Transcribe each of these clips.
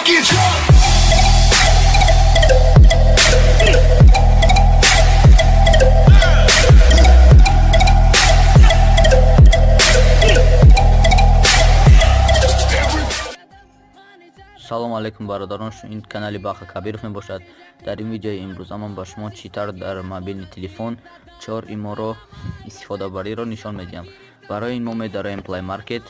Get drunk. Салом алейкум, бародарон! Ин канали Баха Кабиров мебошад. Дар ин видеои имрӯза ман ба шумо чӣ тавр дар мобилни телефон чор иморо истифодабариро нишон медиҳам. Барои ин мо медароем Play Market.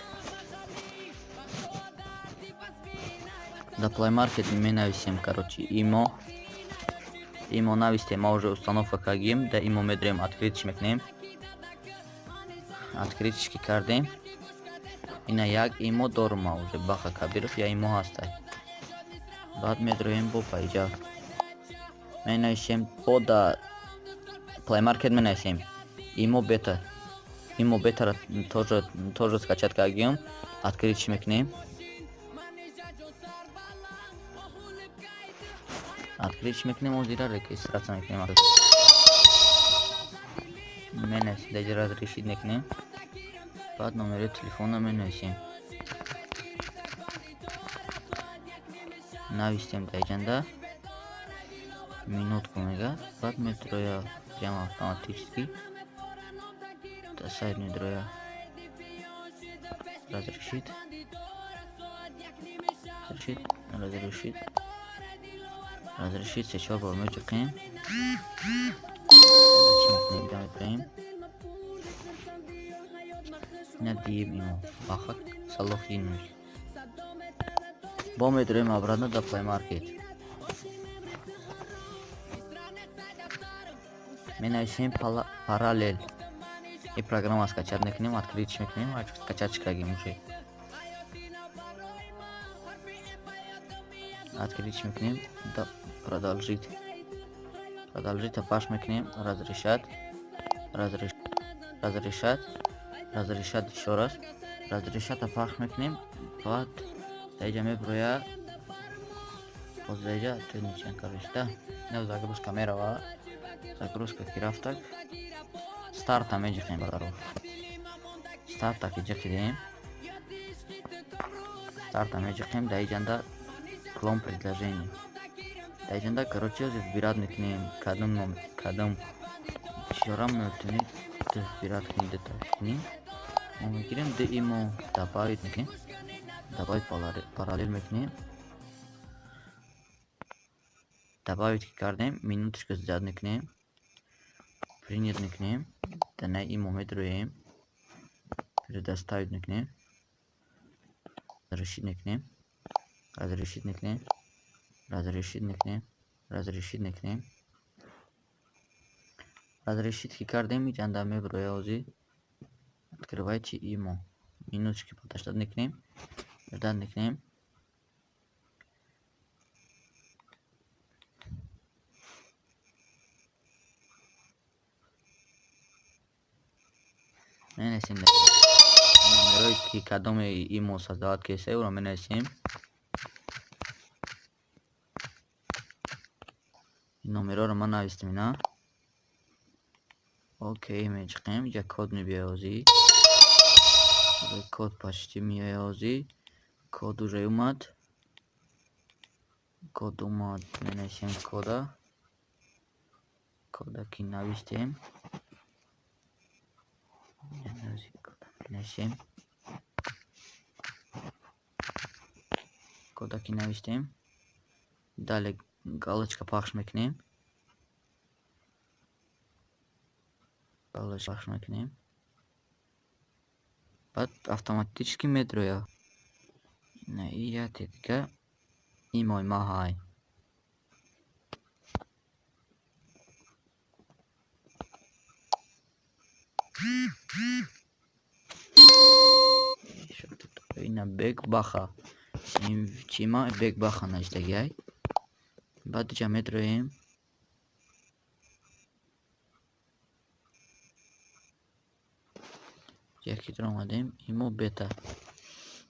Дар Play Market менависем, короче, имо. Имо навистем, ма уже установка кардем. Дар имо медарем, открыть мекунем. Открыть ки кардем, ина як имо дорум ма уже, Баха Кабиров я имо ҳастай. Баъд медроем бо пайҷа, менависем, бо да Play Market менависем имо бета. Имо бетара тоже скачать кардем, открыть мекунем. Открыть мекунем, озира регистрация мекунем, менависем даҷа, разрешить мекунем. Баъд номери телефона менависем. Навистем даҷанда, минутку мега, баъд медроя прямо автоматически да сайт медроя. Разрешить, разрешить, разрешить, разрешить, се чор бор мечуқем. Медроем, ина дием имо Баха Салоҳиддинов. Бо медроем обратно до Play Market, менависем параллел. И программа скачать мекунем, открыть мекунем, скачать кардем уже. Открыть мекунем, да, продолжить, продолжить паш мекунем, разрешать, разрешать, разрешать, ещё раз разрешать пахш мекунем. Баъд даиҷа меброя, боз даиҷа теничан, короче, да, нав загрузка мерава. Загрузка ки рафтак, старта меҷиқем, бародаро. Старта ки ҷиқидем, старта меҷиқем. Даиҷанда клон предложение, даиҷанда, короче, выбирать мекунем кадом ном, кадом чиёра метавонед выбирать кунед, дата кунем. Мо мегирем д имо, добавить мекунем, добавить параллел мекунем. Добавить ки кардем, минуточка зиёд мекунем, принять мекунем. Дар имо медроем, предоставить мекунем, разрешить мекунем, разрешить мекунем, разрешить мекунем, разрешить мекунем. Разрешить ки кардем, иҷанда меброя озӣ открывайте имо. Минуточки подождать мекунем, ждать мекунем. Менависем номерое ки кадоме имо создавать кеса, ӯро менависем. Номерҳоро ман навистем ина, окей мечиқем. Иҷа код мебиёяд озӣ, код почти меояд озӣ. Код уже омад, код омад, менависем кода. Кода ки навистем, менависем кода ки навистем, далее галочка пахш мекунем, галочка пахш мекунем. Баъд автоматически медрояд. Ина и яте дига имои ма ҳай. Ина Бек Баха чима, Бек Баха навиштагиай. Баъд иҷа медроем, яки омадем имо бета.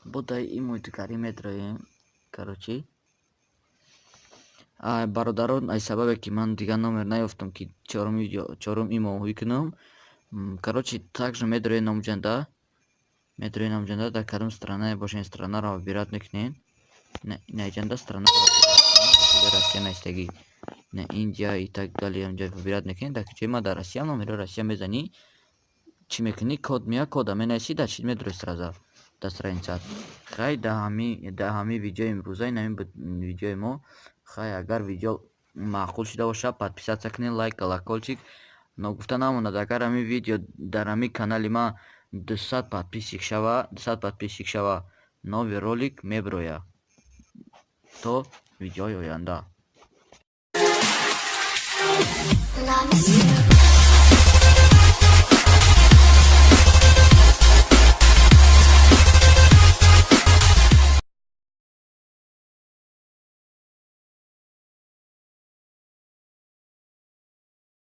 Бо дай имои дигари медроем, короче. Бародарон, аз сабабе ки ман дигар номер наёфтам, ки чорум видео, чорум имо ҳуй кунам, короче, также медроем номҷанда, медроем номҷанда. Дар кадом странае бошед, странаро выбирать мекунед. Инаҷанда страна Россия навистагӣ, на Индия и так далее. Ҳамҷа выбирать мекунӣ. Дар куҷои ма, дар Россия номеро Россия мезанӣ, чӣ мекунӣ? Код меяд, кода менависӣ, дар чиз медурӣ, сразу дар страницат. Хай, дар ҳамин видеои имрӯза ин ҳамин буд видеои мо. Хай, агар видео маъқул шуда бошад, подписаться кунед, лайк, колокольчик. Ногуфта намонад, агар ҳамин видео дар ҳамин канали ман 200 подписчик шава, 200 подписчик шава, новый ролик мебирояд. То видеои оянда. Love is you.